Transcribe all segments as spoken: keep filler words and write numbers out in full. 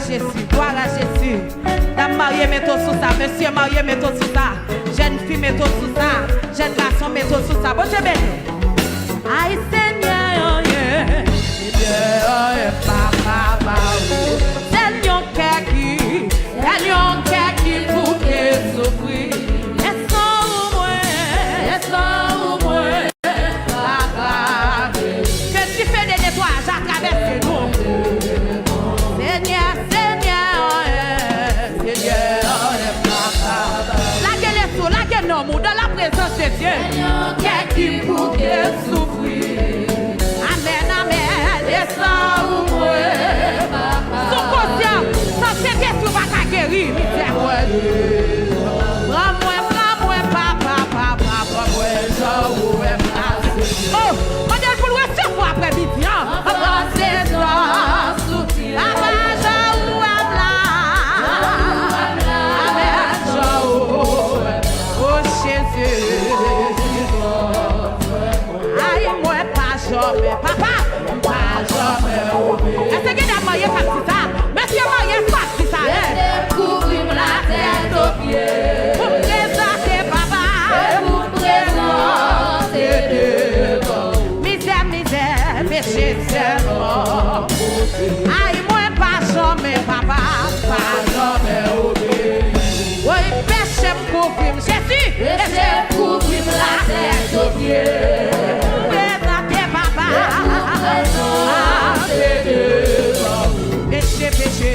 Jezi, glwa a Jezi. Dam marye, mete w sou sa. Mesye marye, mete w sou sa. Jèn fi, mete w sou sa. Jèn gason, mete w sou sa. Bondye beni w. Ay, Senyè, anyen. Senyè, anyen, papa, pa ou. Sèl yon kè ki, sèl yon kè ki bouke soufri. E san ou mwen, e san ou mwen. Papa, ke dife de netwayaj la travèse nou. Senyè, Senyè, eh, Senyè, eh, Papa. Lage leso, lage nanm ou dans la présence de Dieu. Kè ki bouke soufri. Amèn, amèn. E san ou mwen, Papa. Sou konsyans, san Sentespri w pa ka geri, mizè. Pran mwen, pran mwen, papa, papa, pran mwen, jan ou wè m la. Oh, mande l pou l resevwa aprè midi an. Papa, se sa, sou ti. Papa, jan ou wè m la. Amèn, jan ou wè m. Oh, Jezi. Ay, mwen pa janmen, papa, m pa janmen oubli. Èske gen dam marye k ap di sa? Mesye marye, èske w ap di sa? Mesye kouvri m latèt o pye. Pou m prezante papa. Pou m prezante devan. Mizè, mizè, peche sèlman. Ay, mwen pa janmen, papa, pa janmen oubli. Woy, peche m kouvri m, Jezi. Peche m kouvri m latèt o pye. Prezante papa. Peche, peche.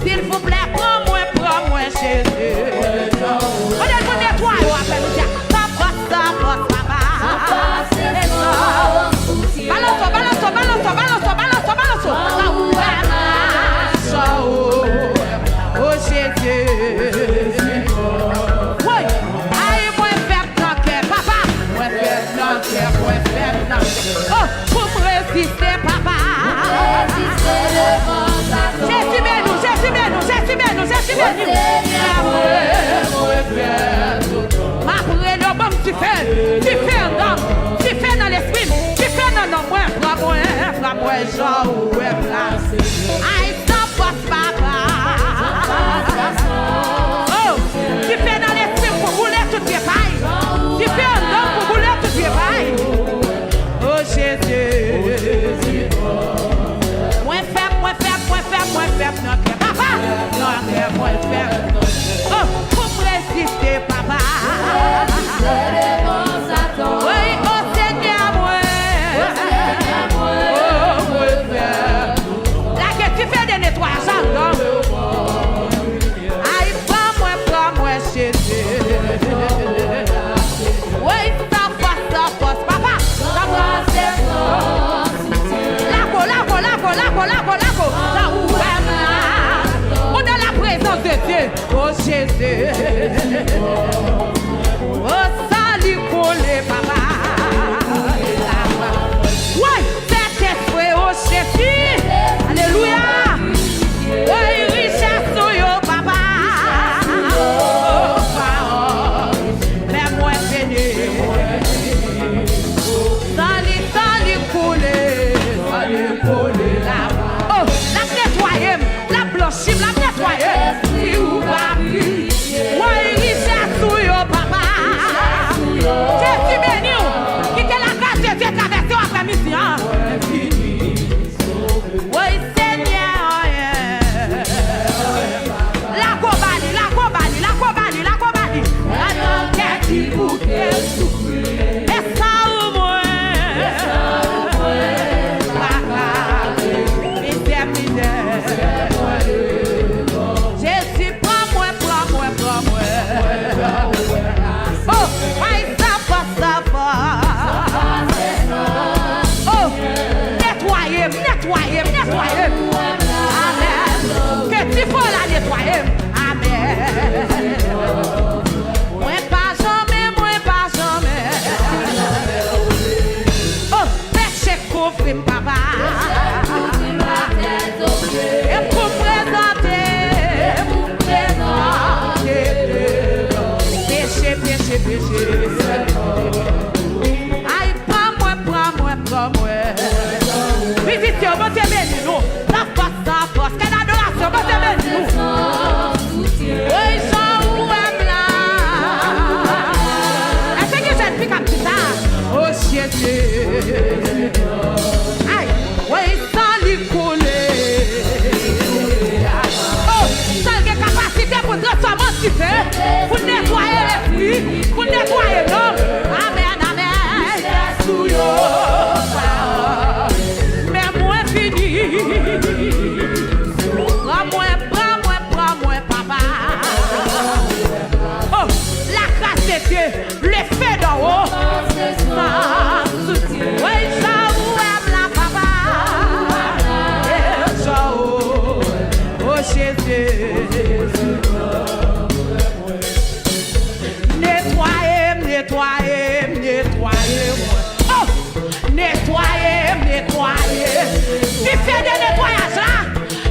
Silvouplè, pran mwen, pran mwen, Jezi. Mande l pou netwaye w aprè midi a. San fòs, san fòs, papa. Balanse w, balanse w, balanse w, balanse w, balanse w, balanse w. Sa ou wè m la. Sa ou wè m la. O Jezi. Woy. Ay, mwen fèb nan kè, papa. Mwen fèb nan kè, mwen fèb nan kè. Oh, pou m reziste, papa. Jezi beni w, Jezi beni w, Jezi beni w, Jezi beni w. M ap rele w, ban m dife, dife anndan m, dife nan lespri m, dife nan nanm mwen. Pran mwen, pran mwen, jan ou wè m la. Ay, san fòs, papa. Oh, dife nan lespri m pou boule tout vye pay. Dife anndan m pou boule tout vye pay. Oh, Jezi. Mwen fèb, mwen fèb, mwen fèb, mwen fèb nan kè. Papa, nan kè mwen fèb. Oh, pou m reziste, papa. Wi, o Senyè mwen. O Senyè mwen. Oh, mwen fèb. Lage dife de netwayaj anndan. Ay, pran mwen, pran mwen, Jezi. Woy, san fòs, san fòs, papa. San fòs, san fòs. Lago, lago, lago, lago, lago, lago. Jan ou wè m la. On dans la présence de Dieu. Oh, Jezi. Oh, sali kole, papa. Woy. Sentespri, o Jezi. Alelouya. Woy, richès ou yo, papa. O, pawòl. Fè mwen beni. San li, san li koule. San li koule la. Oh, l ap netwaye m. L ap blanchi m, l ap netwaye m. Jezi, ou pa pitiye. Woy, richès ou yo, papa. Jezi beni w. Kite lagras de Dye travèse w aprè midi an. Woy, Senyè, yeah. Lago ba li, lago ba li, lago ba li, lago ba li. Nan kè ki bouke soufri. E san ou mwen. E san ou mwen. Pa ka. Mizè, mizè. Jezi, pran mwen, pran mwen, pran mwen. Oh, ay, sa fòs, sa fòs. Oh, netwaye m, netwaye m, netwaye m. Amèn. Ke dife la netwaye m. Amèn. Mwen pa janmen, mwen pa janmen. Oh, peche kouvri m, papa. E pou m prezante, e pou m prezante devan. Peche, peche, peche. Ay, pran mwen, pran mwen, pran mwen. Vizitè yo, Bondye beni nou. Sa pa Pran mwen, pran mwen, pran mwen, papa. Oh, la grâce de Dieu, le feu d'en haut. Woy, sa ou wè m la, papa. Eh, sa ou, oh, Jezi. Netwaye m, netwaye m, netwaye mwen. Oh! Netwaye m, netwaye. Dife de netwayaj la.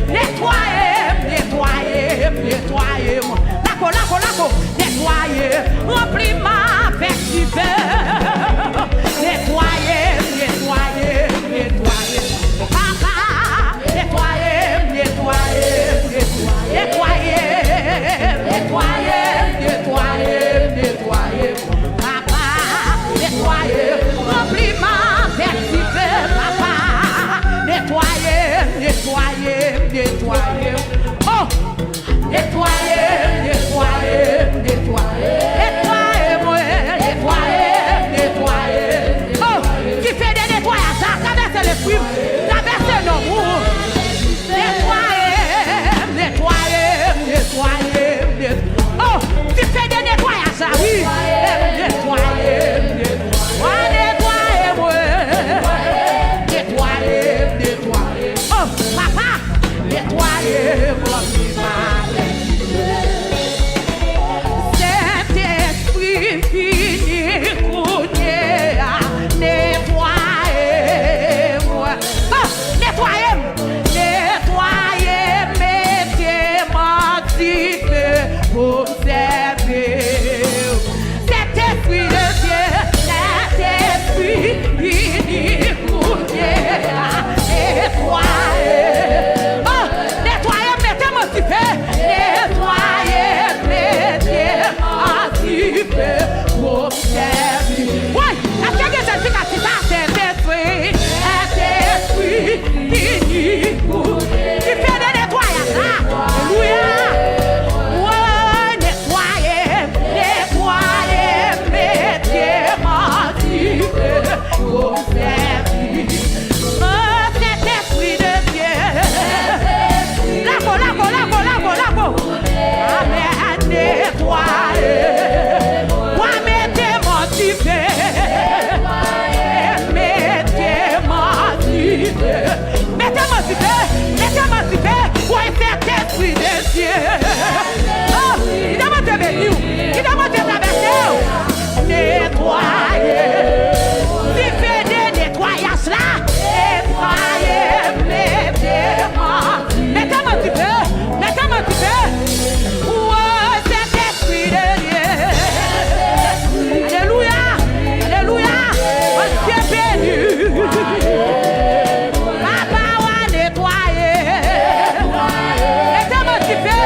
Netwaye m, netwaye m, netwaye mwen. Lako, lako, lako. Netwaye. Ranpli m avèk dife. Netwaye m, netwaye m, netwaye. Papa, netwaye m, netwaye m, netwaye. Netwaye m, netwaye m, netwaye m, netwaye. Papa, netwaye m, ranpli m avèk dife, papa. Netwaye m, netwaye m, netwaye m. Oh! Netwaye m, netwaye m, netwaye. Netwaye mwen, netwaye m, netwaye m. Oh! Dife de netwayaj la, travèse lespri m, travèse nanm ou. Netwaye m, netwaye m, netwaye m, netwaye. Oh, dife de netwayaj la, wi. Netwaye m, netwaye m, netwaye mwen. Netwaye m, netwaye m. Oh, papa, netwaye m, ranpli m avèk Sentespri vini kounye a, netwaye mwen. Oh, netwaye m, netwaye m, mete m an dife pou m sèvi w. Sentespri de Dye, Sentespri vini kounye a, netwaye. Oh, netwaye m, mete m an dife. Netwaye m, mete m an dife pou m sèvi. Woy, èske gen jèn ki ka di sa? Sentespri, Sentespri vini pou dife de netwayaj la. Alelouya. Woy, netwaye m, netwaye m, mete m an dife pou m sèvi. Oh, Sentespri de Dye. Lako, lako, lako, lako, lako. Amèn, netwaye. Wa mete m an dife. Mete m an dife. Mete m an dife. Mete m an dife. Woy, Sentespri de Dye. Oh, kite Bondye beni w. Kite Bondye travèse w. Netwaye. Dife de netwayaj la. Netwaye, mete m an. Mete m an dife. Mete m an dife. Woy, Sentespri de Dye. Alelouya. Alelouya. Bondye beni. Papa, wa netwaye. Mete m an dife.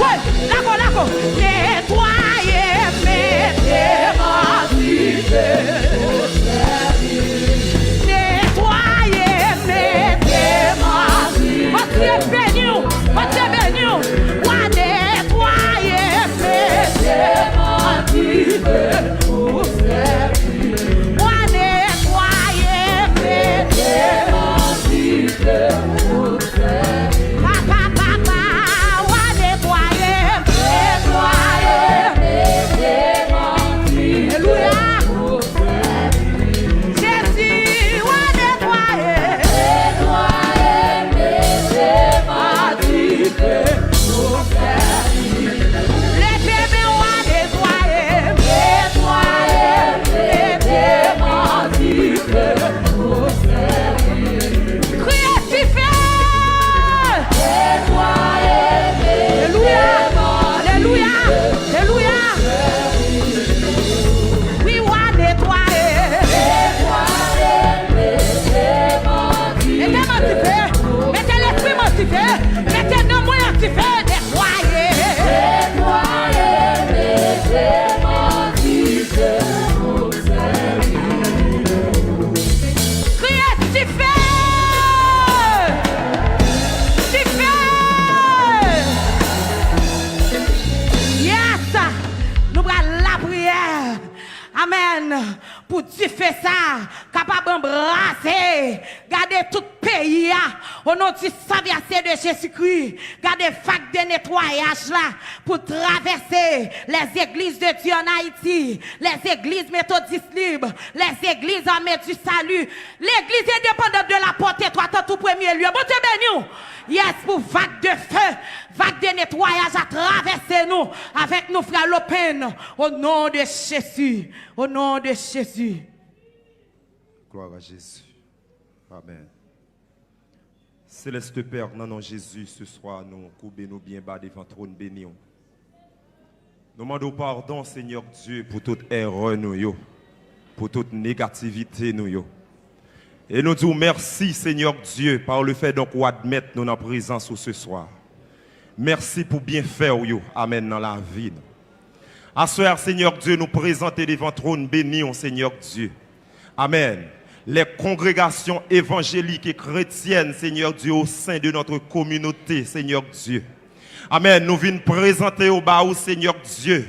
Woy, lago, lago. Netwaye m, mete m an dife. Netwaye m, mete m an dife. Bondye beni w, Bondye beni w. W a netwaye m, mete m an dife. W a netwaye m, mete m an dife. Papa, papa, w a netwaye m. Netwaye m, netwaye m. Alelouya. Jezi, w a netwaye m. Netwaye m, mete m an dife. Leve men w a netwaye m. Netwaye m, mete m an dife. Kriye dife! Alelouya! Alelouya! Alelouya! Wi, w a netwaye. Mete m an dife. Mete lespri m an dife. Mete nanm mwen an dife. Netwaye. Kriye dife! Dife! Yes! Nou pral lapriyè. Amèn. Pou dife sa kapab anbraze. Gade tout peyi a. O non di san vyase de Jezikri. Gade vag de netwayaj la pou travèse les églises de Dieu en Haïti, les églises méthodistes libres, les églises armées du salut, l'église indépendante de la porte étroite en tout premier lieu. Bondye beni w. Yes, pou vag de fe, vag de netwayaj a travèse nou avèk nou frè Lopen. O non de Jezi. O non de Jezi. Gloire à Jésus. Amen. Seleste Pè, nan non Jezi, se swa nou koube nou byen ba devan twòn beni w. Nou mande w padon, Senyè Dye, pou tout erè nou yo, pou tout negativite nou yo. E nou di w mèsi, Senyè Dye, par le fait donc ou admèt nou nan prezans ou se swa. Mèsi pou byenfè w yo, amèn, nan lavi nou. Aswè a, Senyè Dye, nou prezante devan twòn beni w, Senyè Dye. Amèn. Les congrégations évangéliques et chrétiennes, Senyè Dye, au sein de notre communauté, Senyè Dye. Amèn. Nou vin prezante yo ba ou, Senyè Dye.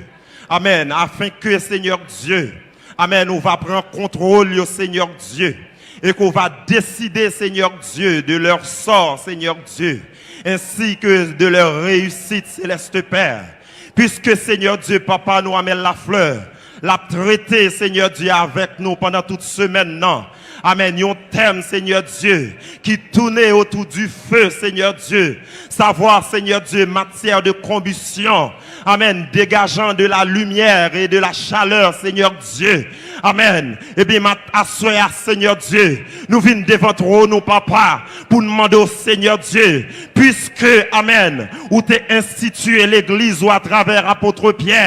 Amèn. Afin que, Senyè Dye, amèn, ou va pran kontwòl yo, Senyè Dye. Et que ou va décider, Senyè Dye, de leur sort, Senyè Dye, ainsi que de leur réussite, Céleste Père. Puiske, Senyè Dye, papa nou, Amel Lafleur, l ap trete, Senyè Dye, avèk nou pandan tout semèn nan. Amèn. Yon tèm, Senyè Dye, ki toune autour du feu, Senyè Dye. Savoir, Senyè Dye, matière de combustion. Amèn. Dégageant de la lumière et de la chaleur, Senyè Dye. Amèn. Ebyen, aswè a, Senyè Dye, nou vin devan twòn ou, papa, pou n mande w, Senyè Dye, puiske, amèn, ou te enstitiye legliz ou atravè apot Pyè,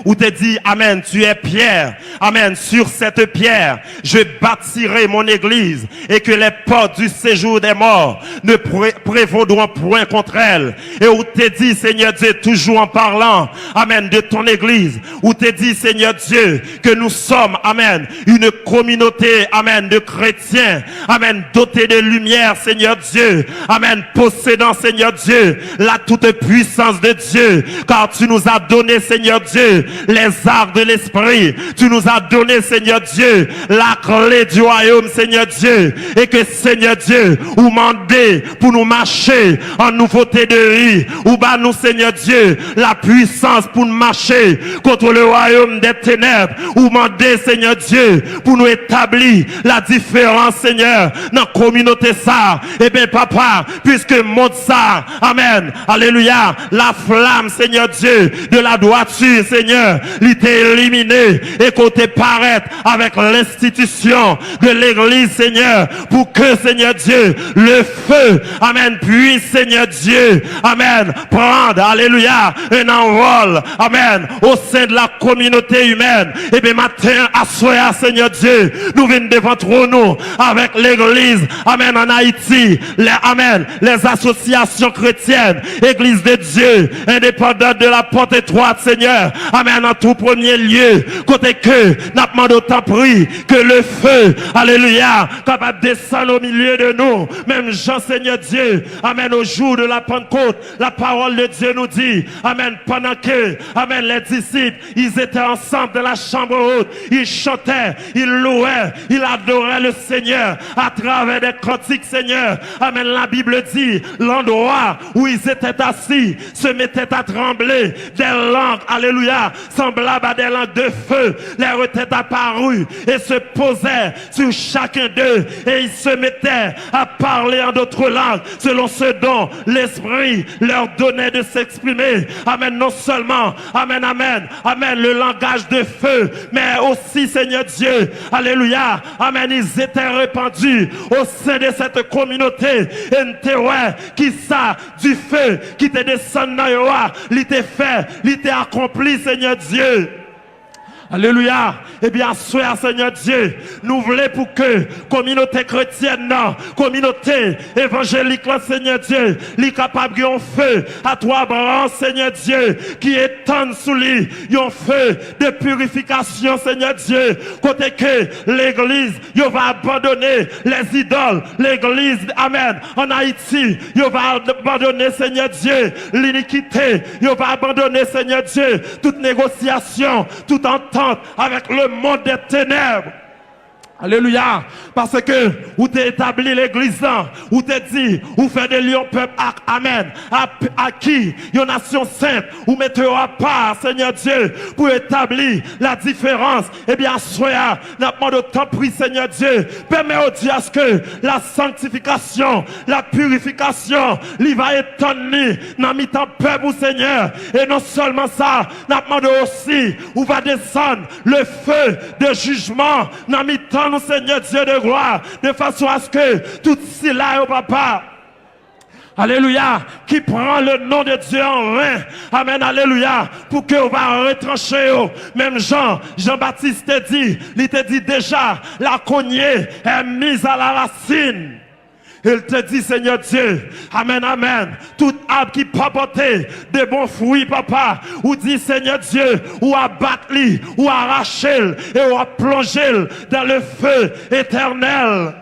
ou te di, amèn, tu es Pierre, amèn, sur cette pierre, je bâtirai mon église, et que les portes du séjour des morts ne pré- prévaudront point contre elle. E ou te di, Senyè Dye, toujou an palan, amèn, de ton église, ou te di, Senyè Dye, que nous sommes, amèn, une communauté, amèn, de chrétiens, amèn, dotés de lumière, Senyè Dye, amèn, possédant, Senyè Dye, la toute puissance de Dieu, car tu nous as donné, Senyè Dye, les arts de l'esprit, tu nous as donné, Senyè Dye, la clé du royaume, Senyè Dye, et que, Senyè Dye, ou mande pou nou mache an nouvote de vi, ou ba nou, Senyè Dye, la puissance pou n mache contre le royaume des ténèbres. Ou mande, Senyè Dye, pou nou etabli la diferans, Senyè, nan kominote sa. Ebyen, papa, puiske mond sa, amèn, alelouya, la flamme, Senyè Dye, de la droiture, Senyè, li te elimine e ke w te parèt avèk lenstitisyon de legliz, Senyè, pou ke, Senyè Dye, le feu, amèn, puisse, Senyè Dye, amèn, prendre, alléluia, un envol, amèn, au sein de la communauté humaine. Ebyen, maten, aswè a, Senyè Dye, nou vin devan twòn ou avèk legliz, amèn, ann Ayiti, les, amèn, les associations chrétiennes, Église de Dieu, indépendante de la porte étroite, Senyè, amèn, an tou premye lye, kote ke n ap mande w tanpri ke le feu, alelouya, kapab desann o milye de nou, menm jan, Senyè Dye, amèn, au jour de la Pentecôte, la parole de Dieu nous dit, amèn, pendant que, amèn, les disciples, ils étaient ensemble dans la chambre haute, ils chantaient, ils louaient, ils adoraient le Seigneur à travers des cantiques, Seigneur. Amèn. La Bible dit, l'endroit où ils étaient assis se mettait à trembler, des langues, alléluia, semblables à des langues de feu, leur étaient apparues et se posaient sur chacun d'eux, et ils se mettaient à parler en d'autres langues, selon ce dont l'Esprit leur donnait de s'exprimer. Amèn. Non seulement, amèn, amèn, amèn, le langage de feu, mais aussi, Seigneur Dieu, alléluia, amèn, ils étaient répandus au sein de cette communauté. E n te wè kisa dife ki te desann nan yo a, li te fè, li te akonpli, Senyè Dye. Alelouya. Ebyen, aswè a, Senyè Dye, nou vle pou ke kominote kretyèn nan, kominote evanjelik lan, Senyè Dye, li kapab gen yon feu à trois branches, Senyè Dye, ki etann sou li, yon feu de purification, Senyè Dye, kote ke legliz, yo va abandone les idoles, legliz, amèn, ann Ayiti, yo va abandone, Senyè Dye, linikite, yo va abandone, Senyè Dye, tout negosyasyon, tout antant avèk le monde des ténèbres. Alelouya. Paske ou te etabli legliz lan, ou te di, ou fè de li yon pèp ak, amèn, a, aki, yon nasyon sent, ou mete yo apa, Senyè Dye, pou etabli la diferans. Ebyen, aswè a, n ap mande w, tanpri, Senyè Dye, pèmèt, o Dye, aske la sanctification, la purification, li va etann li nan mitan pèp ou, Senyè. E non sèlman sa, n ap mande w osi, ou va desann le feu de jugement nan mitan nou, Senyè Dye de glwa, de fason aske tout sila yo, papa, alelouya, ki pran le nom de Dieu en vain. Amèn, alelouya. Pou ke w va retranche yo. Menm jan Jan Batis te di, li te di deja, la cognée est mise à la racine. E l te di, Senyè Dye, amèn, amèn, tout ab ki pa pote de bon fwi, papa, ou di, Senyè Dye, ou abat li, ou arache l, e w ap plonje l dans le feu éternel.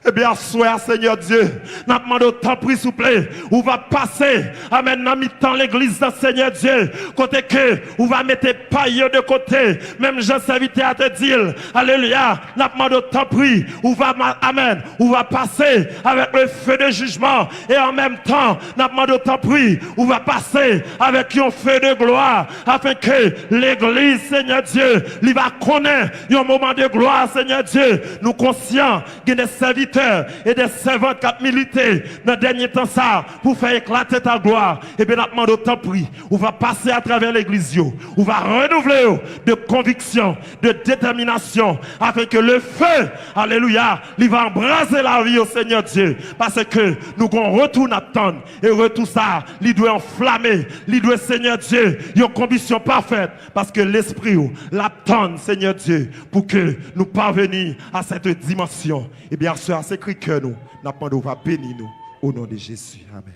Ebyen, aswè a, Senyè Dye, n ap mande w, tanpri, souple, ou va pase, amèn, nan mitan legliz la, Senyè Dye, kote ke ou va mete pay yo de kote, menm jan sèvitè a te di l, alelouya, n ap mande w, tanpri, ou va, ma-, amèn, ou va pase avèk le feu de jugement, e an menm tan, n ap mande w, tanpri, ou va pase avèk yon feu de gloire, afin ke legliz, Senyè Dye, li va konnen yon moman de glwa, Senyè Dye. Nou konsyan, gen de sèvitè e de sèvant k ap milite nan dènye tan sa pou fè eklate ta glwa. Ebyen, n ap mande w, tanpri, ou va pase atravè legliz yo, ou va renouvle yo de konviksyon, de detèminasyon, afin ke le feu, alelouya, li va anbraze lavi yo, Senyè Dye, paske nou gon retou n ap tann, e retou sa, li dwe anflame, li dwe, Senyè Dye, yon konbisyon pafèt, paske lespri w, l ap tann, Senyè Dye, pou ke nou paveni a sèt dimansyon. Ebyen, aswè a, se kri kè nou, n ap mande w va beni nou, o non de Jezi. Amèn.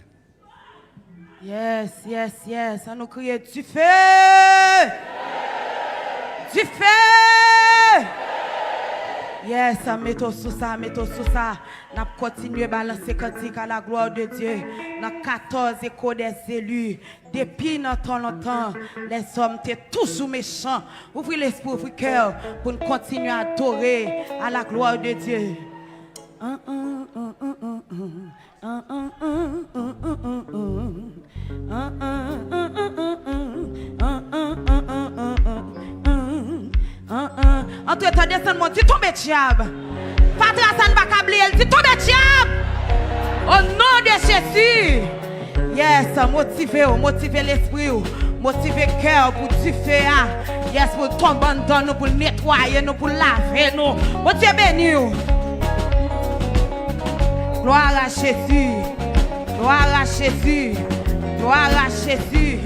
Yes, yes, yes. An nou kriye, dife! Dife! Yes, mete w sou sa, mete w sou sa. N ap kontinye balanse kantik à la gloire de Dieu nan katòz Echo des élus. Depi nan tan lontan, lèzòm te toujou mechan. Ouvri lespri, ouvri kè w pou n kontinye adore à la gloire de Dieu. An, an, an, an, an, an. Antretan, desann mwen, di, tonbe dyab. Patra sa n pa ka bliye l, di, tonbe dyab. O non de Jezi. Yes, motive w, motive lespri w, motive kè w pou dife a. Yes, pou l tonbe anndan nou, pou l netwaye nou, pou l lave nou. Bondye beni w. Gloire à Jésus. Gloire à Jésus. Gloire à Jésus.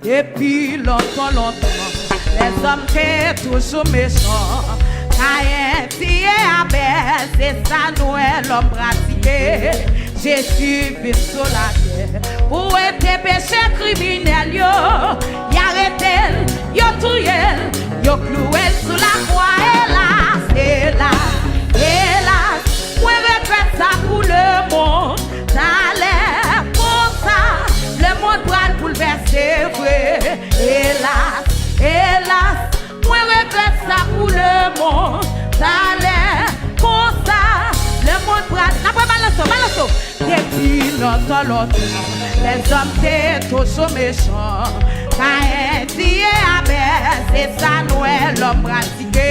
Depi lontan, lontan, lèzòm te toujou mechan. Kayen tiye Abèl, se sa nou wè lòm pratike. Jezi vin sou latè pou wete peche kriminèl yo. Y arete l, yo touye l, yo klouwe l sou lakwa. Elas, elas, elas, mwen regrèt sa pou lemonn. Talè konsa, lemonn pral boulvèse vre. Elas, elas, mwen regrèt sa pou lemonn. Talè konsa, lemonn pral. N ap wè balanse w, balanse w. Depi lontan, lontan, lèzòm te toujou mechan. Kayen tiye Abèl, se sa nou wè lòm pratike.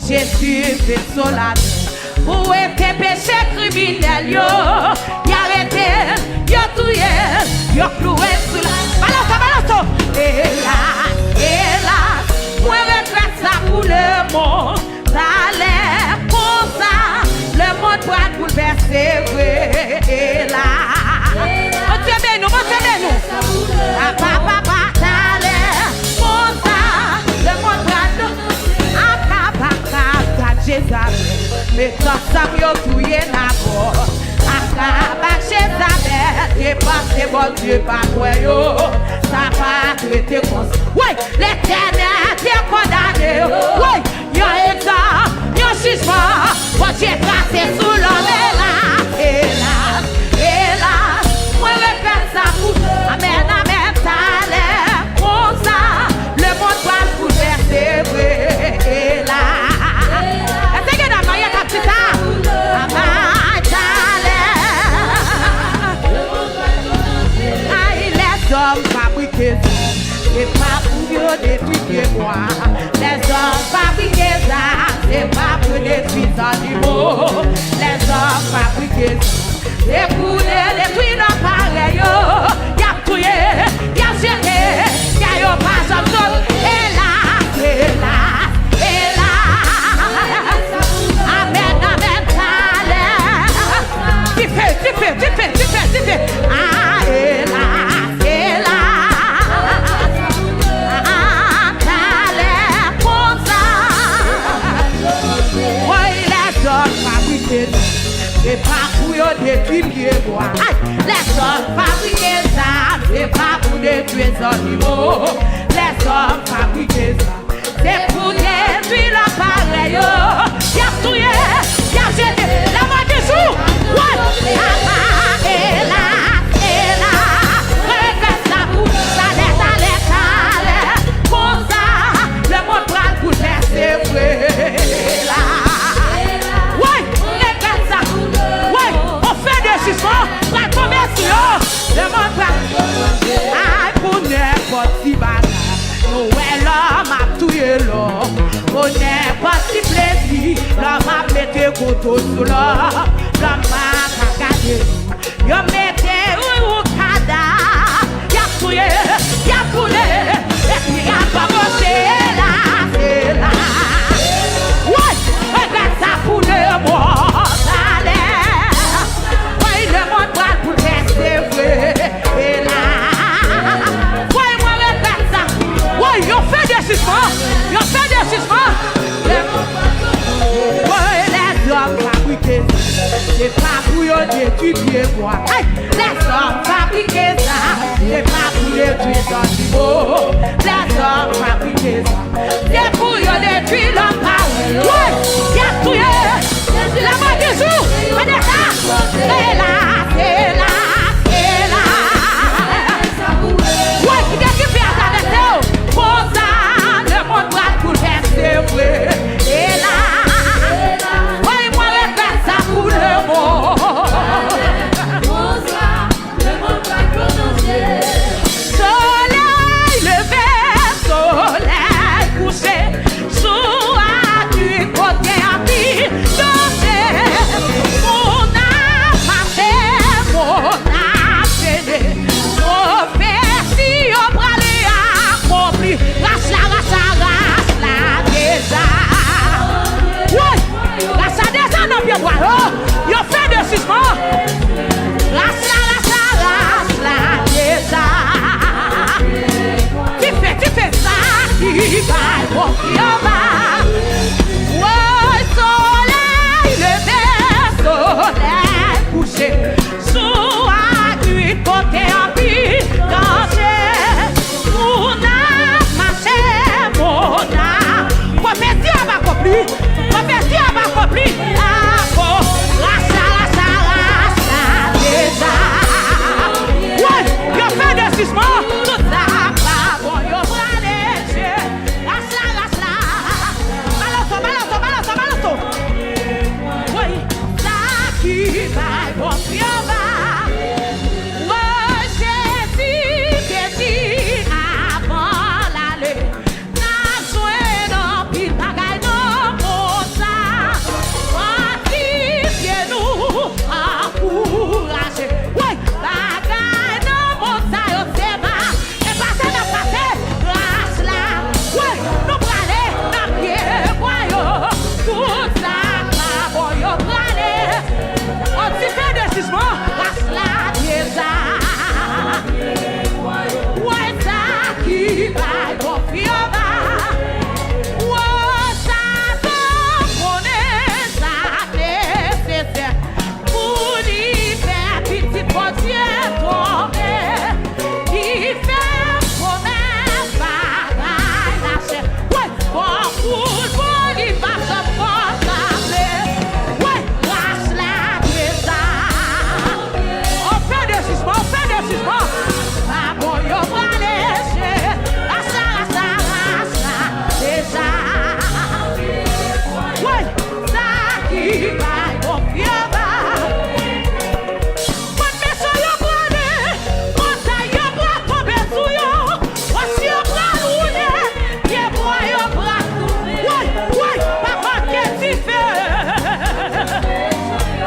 Jezi vin sou latè pou wete peche kriminèl yo. Y arete l, yo touye l, yo klouwe l sou la. Balanse w, balanse w. Elas, elas, mwen regrèt sa pou lemonn. Talè konsa, lemonn pral boulvèse vre. Elas. Bondye beni w, Bondye beni w. Papa, papa, talè konsa, lemonn pral. Akab, Akab, gad Jezabèl, met ansanm yo touye Nabòt. Akab ak Jezabèl te panse Bondye pa t wè yo. Sa pa t rete konsa. Woy, Letènèl te kondane yo. Woy, yon egzanp, yon jijman, Bondye trase sou lòm. Elas, elas, elas, mwen regrèt sa pou. Amèn, amèn, talè konsa, lemonn pral boulvèse vre. Elas. Èske gen dam marye k ap di sa? Amay talè. Ay, lèzòm fabrike zam, se pa pou yo detwi pyebwa. Lèzòm fabrike zam, se pa pou detwi zannimo. Lèzòm fabrike zam, se pou yo detwi lòm parèy yo. Y ap touye, y ap jete, kè yo pa janm sot. Elas, elas, elas. Amèn, amèn, talè. Dife, dife, dife, dife, dife. Ah, elas, elas. Ah, talè konsa. Woy, lèzòm fabrike zam, se pa pou yo detwi pyebwa. Ay, lèzòm fabrike zam, se pa pou detwi zannimo. Lèzòm fabrike zam, se pou detwi lòm parèy yo. Y ap touye, y ap jete. Lanmò toujou. Woy. Elas, elas, regrèt sa pou talè, talè, talè. Konsa, lemonn pral boulvèse vre. Elas. Woy, regrèt sa. Woy, yon fen de jijman pral tonbe sou yo. Lemonn pral. Ay, pou nenpòt ti bagay. Nou wè lòm ap touye lòm. Pou nenpòt ti plezi, lòm ap mete kouto sou lòm. Lòm pa ka gade nou. Yo mete ou kadav. Y ap touye, y ap boule. Epi y ap anonse, elas, elas. Woy, regrèt sa pou lemonn talè. Woy, lemonn pral boulvèse vre. Elas. Woy, mwen regrèt sa. Woy, yon fen de jijman. Yon fen de jijman. Woy, lèzòm fabrike zam, se pa pou yo detwi pyebwa. Ay, lèzòm fabrike zam, se pa pou detwi zannimo. Lèzòm fabrike zam, se pou yo detwi lòm parèy. Woy, y ap touye. Lanmò toujou. Tande sa. Elas, elas, elas. Woy, kite dife a travèse w. Konsa, lemonn pral boulvèse vre. Elas. Woy, mwen regrèt sa pou lemonn. Solèy leve, solèy kouche, jou a nwi, kote anpil danje. Bon Jewova, o Jezi, beni avan l ale. N ap jwenn anpil bagay nan mond sa. Fòtifye nou, ankouraje. Woy, bagay nan mond sa yo se va. E pase n ap pase, gras la. Woy, nou prale nan pye bwa yo. Tout sa k pa bon yo prale. An ti fè de jijman, gras la deja. Woy, sa ki bay bon Jewova. Woy, Satan konnen sa nesesè. Pou li fè pitit Bondye tonbe, li fè pwomès bagay lachè. Woy, bò kout bon li pa janm konn sanble. Woy, gras la deja. On fè de jijman, on fè de jijman. Pa bon yo prale, gras la, gras la, gras la deja. Woy, sa ki bay bon Jewova. Kot mechan yo prale, montay yo pral tonbe sou yo, wòch yo pral woule, pye bwa yo pral. Woy, woy, pa manke dife.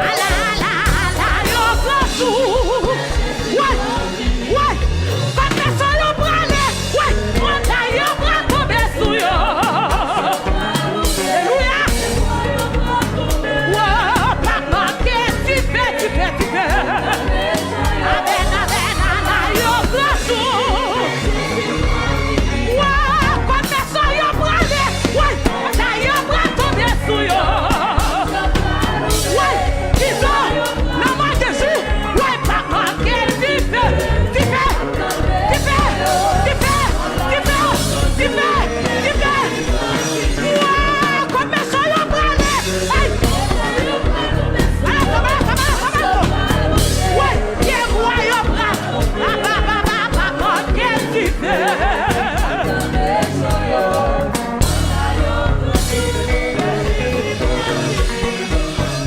Ala, ala, ala, yo pran sou. Woy, woy, kot mechan yo prale, woy, montay yo pral tonbe sou yo. Alelouya. Woy, pa manke dife, dife, dife. Amèn, amèn, amèn, yo pran sou. Woy, kot mechan yo prale, woy, montay yo pral tonbe sou yo. Woy, Izo, nan mwa de jou, woy, pa manke dife, dife, dife, dife, dife, dife, dife. Woy, kot mechan yo prale. Ey! Woy, pye bwa yo pral. Pa, pa, pa, pa, pa manke dife.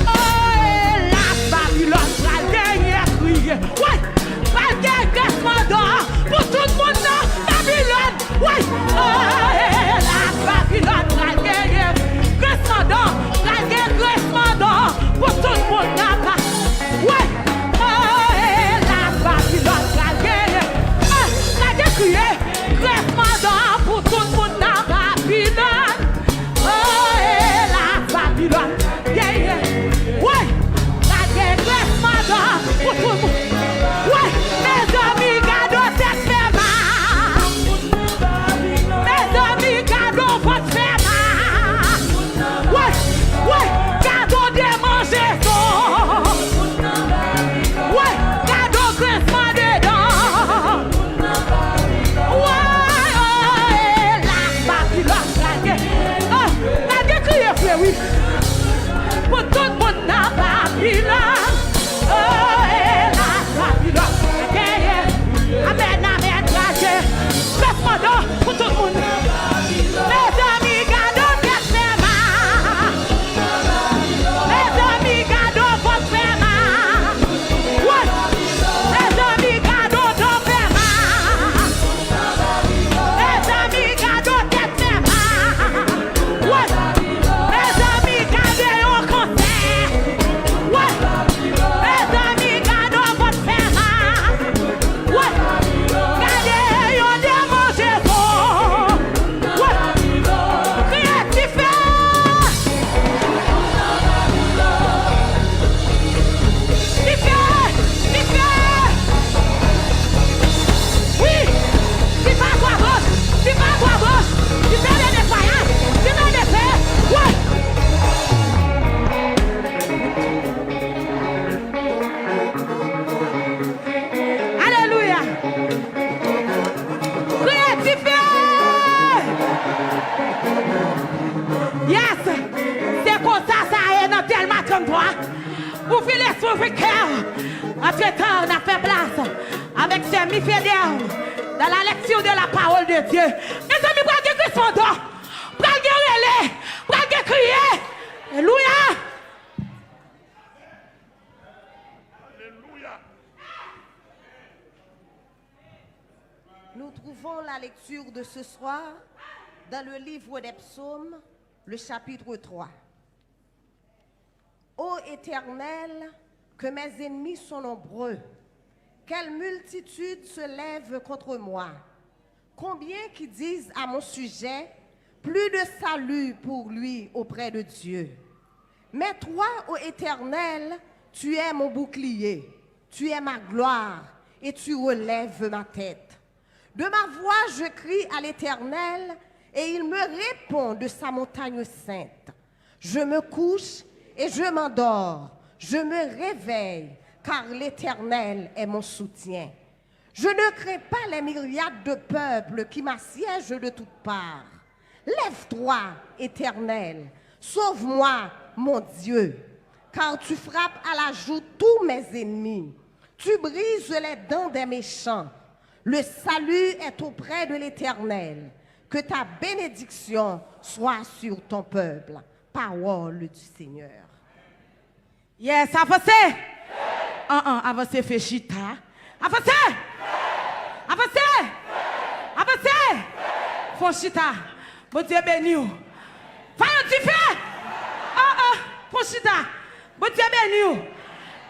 Oh, elas, Babilòn pral genyen kriye. Woy! Pral gen gresman dan pou tout moun nan Babilòn. Woy! Oh, elas, Babilòn pral genyen gresman dan. Pral gen gresman dan pou tout moun nan Ba-, woy! Oh, elas, Babilòn pral genyen. Ah, pral gen kriye, gresman dan pou tout moun nan Babilòn. Oh, elas, Babilòn genyen. Woy! Gade gresman dan pou tout moun. Woy! Mezanmi, gade tèt fè mal. Mezanmi, gade vant fè mal. Woy! Woy! Gade demanjezon. Woy! Gade gresman dedan. Woy, oh, elas, Babilòn pral gen. Oh, pral gen kriye, frè, wi. Pou tout moun nan Babilòn. Oh, elas, Babilòn pral genyen. Amèn, amèn, pral gen. Gresman dan pou tout moun. Mezanmi, gade tèt fè mal. Mezanmi, gade vant fè mal. Woy! Mezanmi, gade dan fè mal. Mezanmi, gade tèt fè mal. Woy! Mezanmi, gade yon kansè. Woy! Mezanmi, gade vant fè mal. Woy! Gade yon demanjezon. Woy! Kriye dife! Dife! Dife! Wi! Dife a twa branch! Dife a twa branch! Dife de netwayaj! Dife de fè! Woy! Alelouya! Kriye dife! Yes! Se konsa sa ye nan Dèlma tranntwa. Ouvri lespri, ouvri kè. Antretan, n ap fè plas avèk sè Mi Fedè dans la lecture de la parole de Dieu. Mezanmi, pral gen gresman dan. Pral gen rele. Pral gen kriye. Alelouya! Alléluia. Nous trouvons la lecture de ce soir dans le livre des psaumes, le chapitre trois. Ô Éternel, que mes ennemis sont nombreux, quelle multitude se lève contre moi. Combien qui disent à mon sujet, plus de salut pour lui auprès de Dieu. Mais toi, ô Éternel, tu es mon bouclier, tu es ma gloire, et tu relèves ma tête. De ma voix, je crie à l'Éternel, et il me répond de sa montagne sainte. Je me couche et je m'endors, je me réveille, car l'Éternel est mon soutien. Je ne crains pas les myriades de peuples qui m'assiègent de toutes parts. Lève-toi, Éternel, sauve-moi, mon Dieu, car tu frappes à la joue tous mes ennemis. Tu brises les dents des méchants. Le salut est auprès de l'Éternel. Que ta bénédiction soit sur ton peuple. Parole du Seigneur. Yes, avanse! An, an, avanse, fè chita. Avanse! Avanse! Avanse! Fè chita. Bondye beni w. Fè yon dife! An, an, fè chita. Bondye beni w.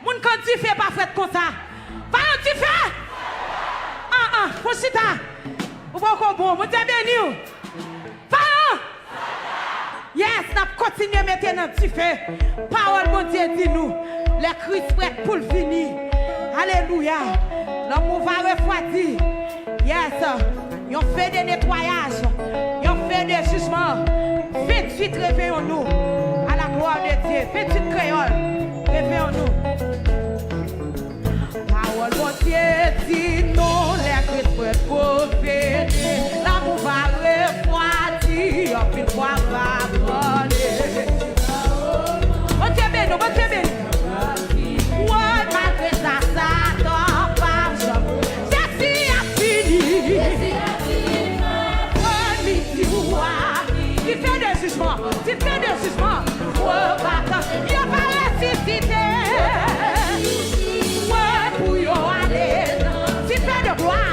Moun k an dife pa frèt konsa. Fè yon dife! An, an, fè chita. Ou poko bon. Bondye beni w. Fè yon Yes, n ap kontinye mete nan dife. Pawòl Bondye di nou, lè Kris prèt pou l vini. Alelouya. L'amour va refroidir. Yes. Yon fe de netwayaj. Yon fe de jijman. Venntuit, réveillons-nous. À la gloire de Dieu. Venntuit kreyòl. Réveillons-nous. Pawòl Bondye di nou, lè Kris prèt pou vini, lanmou va refwadi, anpil fwa va abandone. Bondye beni w, Bondye beni w. Woy, malgre sa, Satan p ap janm. Jezi ap vini. Woy, midi w a. Dife de jijman. Dife de jijman. Yo va resisite. Woy, pou yo ale nan dife de glwa.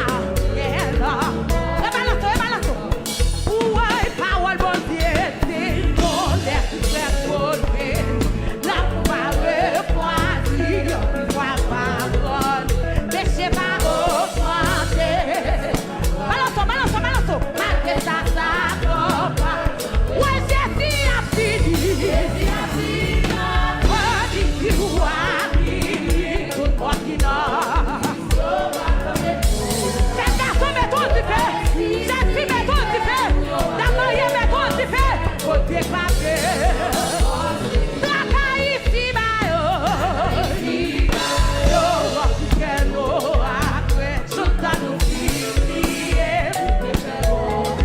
Rebalanse, rebalanse. Woy, pawòl Bondye di nou, lè Kris prèt pou vini, lanmou va refwadi, fwa va pran, peche va ogmante. Balanse w, balanse w, balanse w. Malgre sa, sa konpa. Wè Jezi ap vini. Jezi ap vini. Wè midi w a vini, tout pòt ki nan. Jèn gason, mete w dife. Jèn fi, mete w dife. Dam marye, mete w dife. Kote pa gen. Traka isi ba yo. Yo, kè nou apre. Joutan nou fin priye,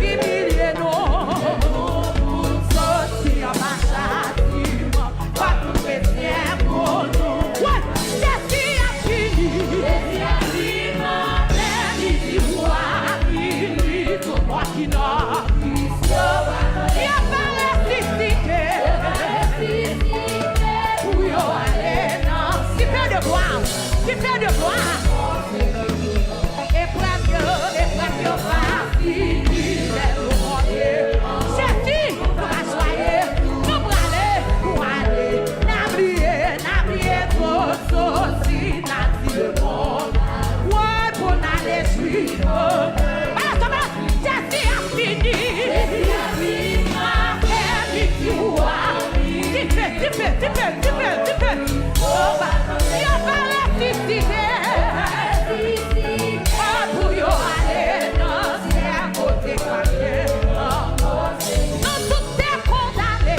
imilye nou, soti anba chatiman, fòk nou kretyen pou nou. Wè, Jezi ap vini. Jezi ap vini, lè midi w a vini, tout mò ki nan Kris yo va resisite. Pou yo ale nan dife de glwa, dife de glwa. Eprèv yo, eprèv yo va fini lè nou monte. Jezi, nou va jwaye, nou prale, nou ale. N a bliye, n a bliye tout sousi, n a di lemonn. Woy, pou n ale jwi. Balanse, balanse. Jezi ap vini. Jezi ap vini. Apre midi w a. Dife, dife, dife, dife, dife. Yo va resisite. Pou yo ale nan syèl kote pa gen lanmò. Nou tout te kondane.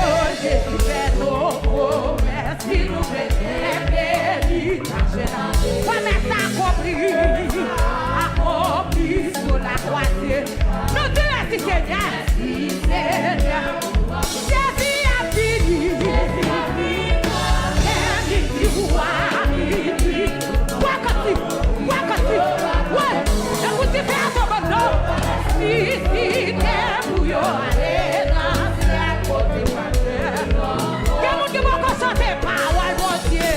O, Jezi fè nou pwomès. Si nou kretyen beni, mache nan pwomès akonpli, akonpli sou lakwa Jezi. Nou di mèsi Senyè. Mèsi Senyè. Jezi ap vini. Jezi ap vini. Lè midi w a vini. Wè kantik, wè kantik, wè. Ekou dife a tonbe non. Resisite pou yo ale nan syèl kote pa gen lanmò. Gen moun ki poko chante pawòl Bondye.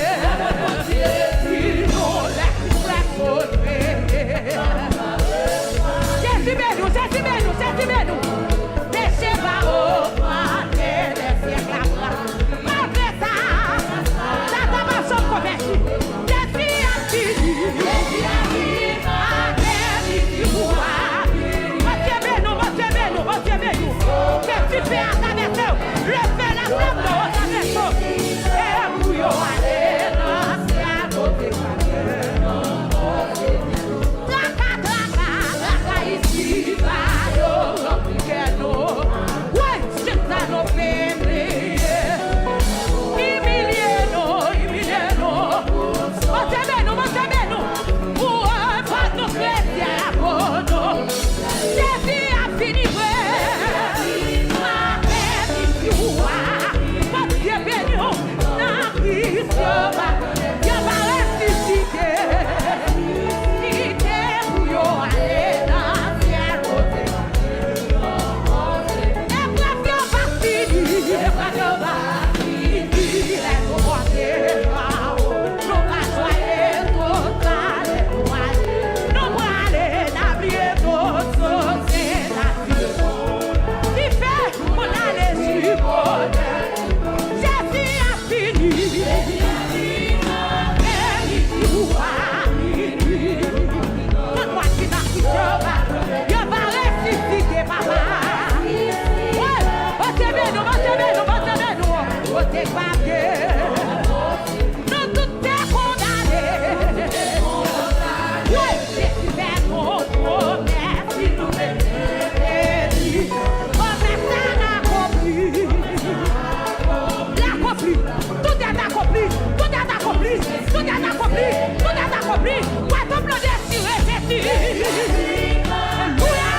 Yo va, yo va resisite. Resisite pou yo ale nan syèl kote. Eprèv yo va fini. Eprèv yo va fini. Lè nou monte anwo, nou va jwaye total. Lè nou ale, nou prale, n a bliye tout sòsye nati. Ki fè pou n ale sipòte. Jezi ap vini. Tout mwa ki nan kri Jewova, yo va resisite, papa. Wi, Bondye beni w, Bondye beni w, Bondye beni w. Kote pa byen. Nou tout te kondane. Wi, Jezi fè nou pwomès, si nou rete li, pwomès la akonpli. L akonpli. Tout est accompli. Tout est accompli. Tout est accompli. Tout est accompli. Wè tanp lan dechire, Jezi. Alelouya.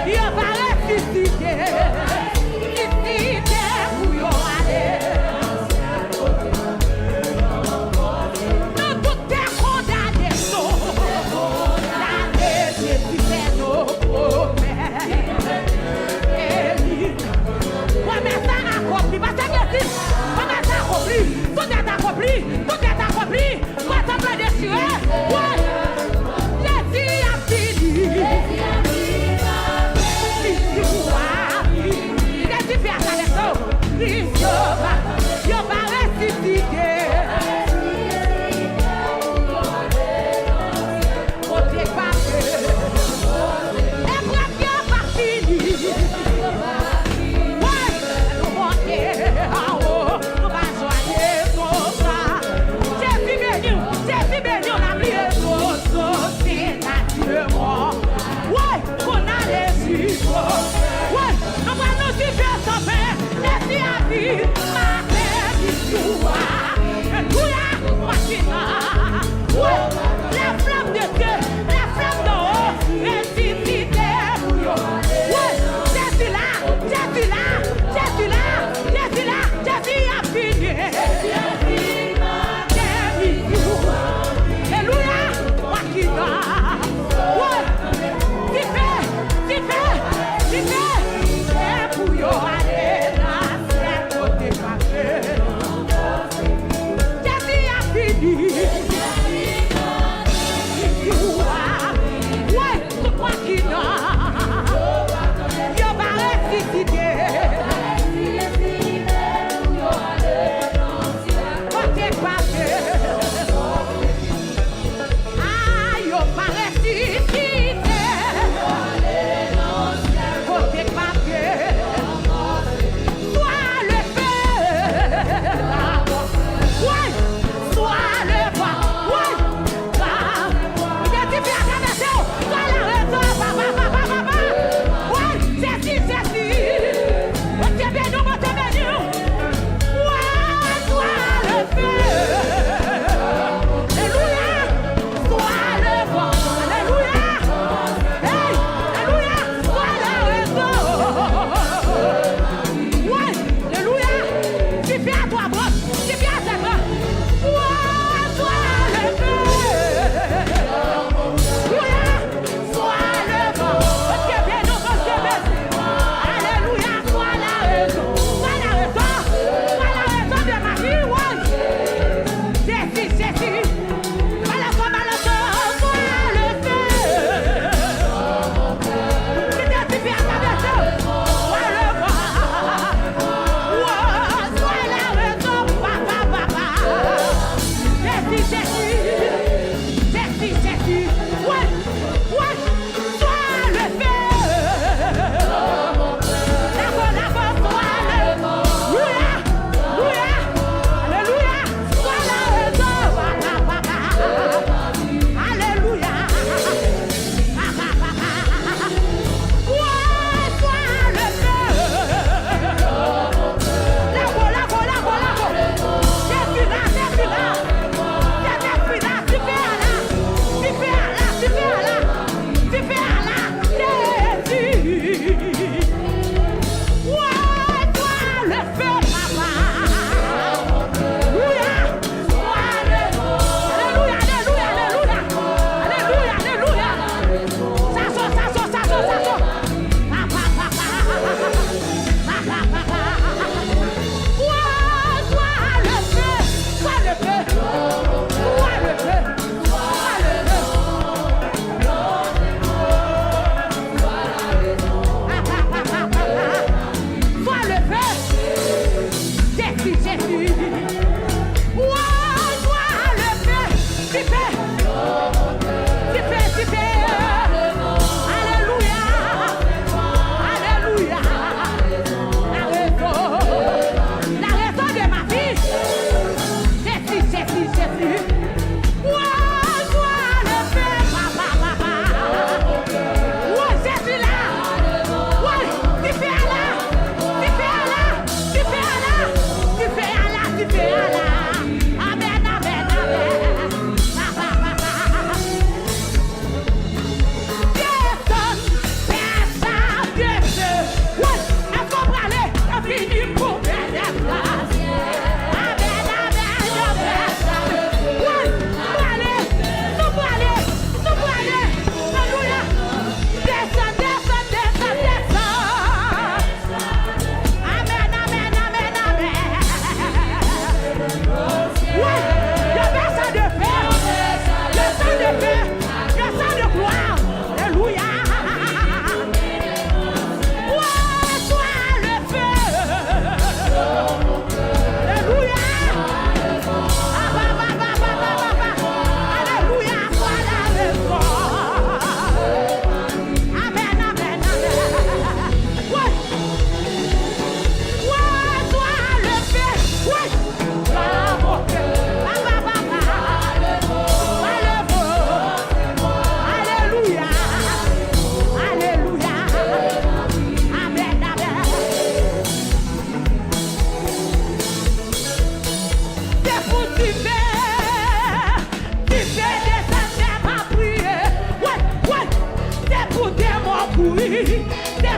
Yo va resisite. Resisite pou yo ale. Nou tout te kondane nou. Kondane, Jezi fè nou pwomès. Pwomès la akonpli. Pastè Gletis, pwomès la akonpli. Tout est accompli. Tout est accompli. Mwen tanp lan dechire. Wi. Jezi ap vini. Jezi ap vini. Jezi fè sa avèk nou. Kris yo va, yo va resisite. Kote pa byen. Eprèv yo va fini. Wi, nou monte anwo, nou va jwaye konsa. Jezi beni w, Jezi beni w, n a bliye tout sòsye nati lemò. Wi, pou n ale sipòte. Wi, nou pral nan sijè sanmen. Jezi ap vin maten, midi, swa. Alelouya, matina. Wi, la flamme de Dieu, la flamme d'en haut, resisite pou yo. Wi, Jezi la, Jezi la, Jezi la, Jezi la, Jezi ap vini. Jezi ap vini. Alelouya, matina. Wi, dife, dife, dife, dife pou yo ale nan syèl kote. Se